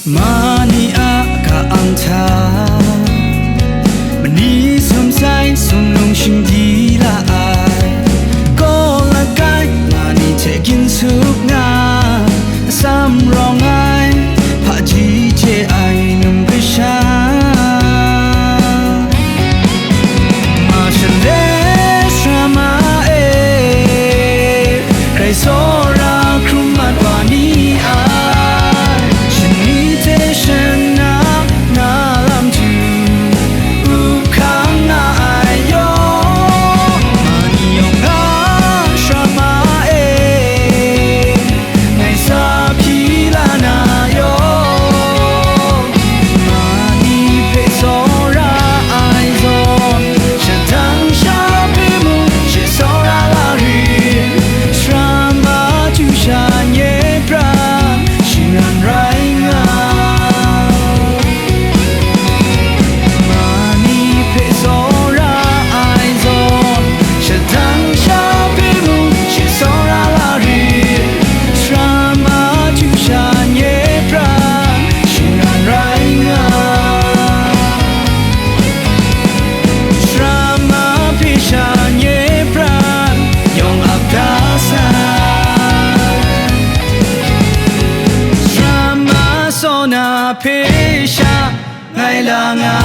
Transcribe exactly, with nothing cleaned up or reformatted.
Mani a ka-ang hta, mani sum sai sumlung shingdi la ai, kaw langai mani hte ginsup nga, atsam rawng ai, hpaji hte ai num kasha. Ma shaloi sara ma e, rai tsawra hkrum mat wa ni ai, shani hte shana na lam htu, up hkang nga ai yawng, mani yawng nga sara ma e, ngai sa hpyi la na yawng, mani hpe tsawra ai zawn, shadang sha hpe mung shi tsawra la rit, sara ma chyu sha nye pran, shingran rai nga. Mani hpe tsawra ai zawn, shadang sha hpe mung shi tsawra la rit, sara ma chyu sha nye pran, shingran rai nga. Sara ma hpe sha nye pran, yawng ap da sai. Sara ma tsawna hpe sha ngai la nga.